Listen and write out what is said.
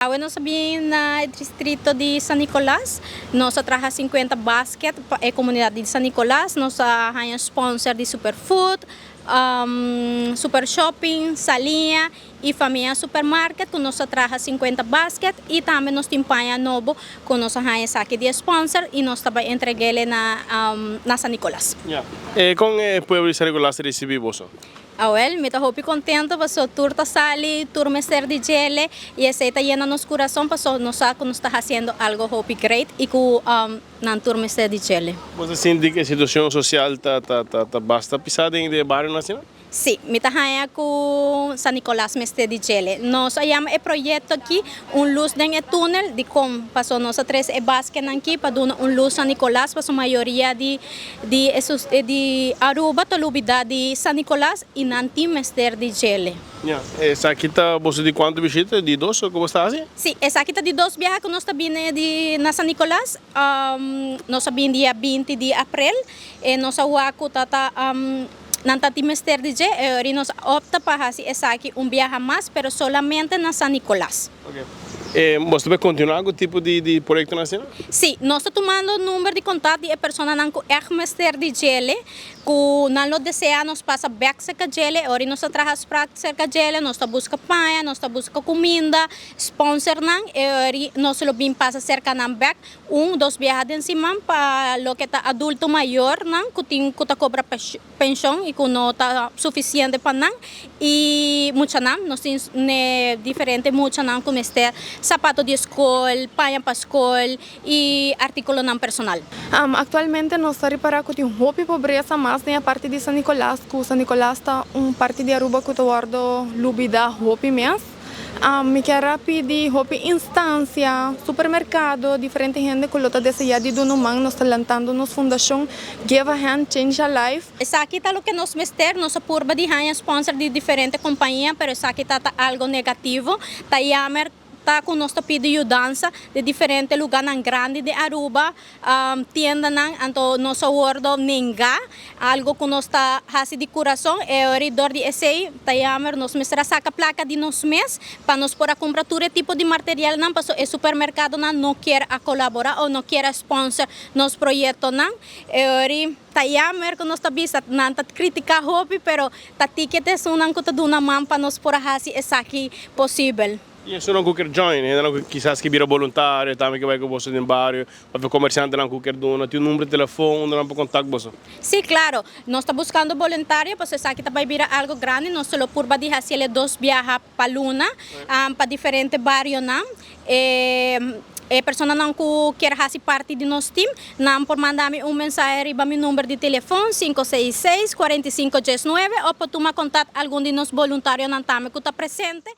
Awe nos a bin na distrito di San Nicolas. Nos a traha 50 basket pa e comunidad di San Nicolas. Nos a haya sponsor di Superfood, Super Shopping, Salinha y Famia Supermarket, cu nos a traha 50 basket y tambe nos tin paña nobo cu nos a haya esaki di sponsor y nos ta bay entreg'e na San Nicolas. Ja. Con e pueblo di San Nicolas a ricibi boso? Awel, mi ta hopi contento paso tur ta sali, tur mester di djele y esey ta yena nos curason paso nos sa cu nos ta haciendo algo hopi great y cu nan tur mester di djele. Bo ta sinti cu e situacion social ta basta pisa den e barionan asina? Si, mi ta haya cu San Nicolas mester di djele. Nos a yama e proyecto aki "Un luz den e tunel", di con paso nos a trece e basketnan aki pa duna un luz San Nicolas, paso mayoria di Aruba ta lubida di San Nicolas y nan tin mester di djele. Ja, esaki ta boso di cuanto bishita? Di dos cu bo ta haci? Si, esaki ta di dos biaha cu nos ta bini na San Nicolas. Nos a bin dia 20 di april y nos a wak cu tata nan ta tin mester di dje y nos opta pa haci esaki un biaha mas, pero solamente na San Nicolas. Okay. Bo ta continua cu tipo di proyecto asina? Si, nos ta tumando number di contacto di e personanan cu echt mester di djele, cu nan lo desea nos pasa back cerca djele, ora nos ta traha afspraak cerca djele, nos ta busca paña, nos ta busca cuminda, sponsor nan, y ora nos lo bin pasa cerca nan back, un, dos biaha den siman pa loke ta adulto mayor nan, cu tin cu ta cobra pensioen y cu no ta suficiente pa nan y muchanan, nos tin diferente muchanan cu mester sapato di scol, paña pa scol y articulonan personal. Actualmente nos ta ripara cu tin hopi pobresa mas den parti di San Nicolas, cu San Nicolas ta un parti di Aruba cu ta wordo lubida hopi mes. Mi kier pidi hopi instancia, supermercado, diferente hende cu ta desea di duna un man, nos ta lantando nos fundacion Give a Hand, Change a Life. Esaki ta loke nos mester, nos a purba di haya sponsor di diferente compania, pero esaki ta algo negativo. Ta jammer ta cu nos ta pidi yudansa di diferente lugarnan grandi di Aruba, tiendanan, anto nos a wordo nenga, algo cu nos ta hasi di curason, e ora dor di esey, ta jammer nos mester saca placa di nos mes, pa nos por a cumpra tur tipo di materialnan, paso e supermercadonan no kier a colabora of no kier a sponsor nos proyectonan. E ora ta jammer cu nos ta bisa, nan ta critica hopi, pero ta ticket esunnan cu ta duna man pa nos por hasi esaki posibel. Y esunnan cu kier join, nan cu kisas kier bira voluntario, tambe cu bay cu boso den bario, of comerciantenan cu kier duna, tin un number di telefon, unda nan por contact boso? Si, claro. Nos ta buscando voluntario, pues esaki ta bay bira algo grandi, nos lo purba di haci dos biaha pa luna, pa diferente barionan. E personanan cu kier hasi parti di nos team, nan por manda mi un mensahe riba mi number di telefon 566 4519 of por tuma contact algun di nos voluntarionan tambe cu ta presente.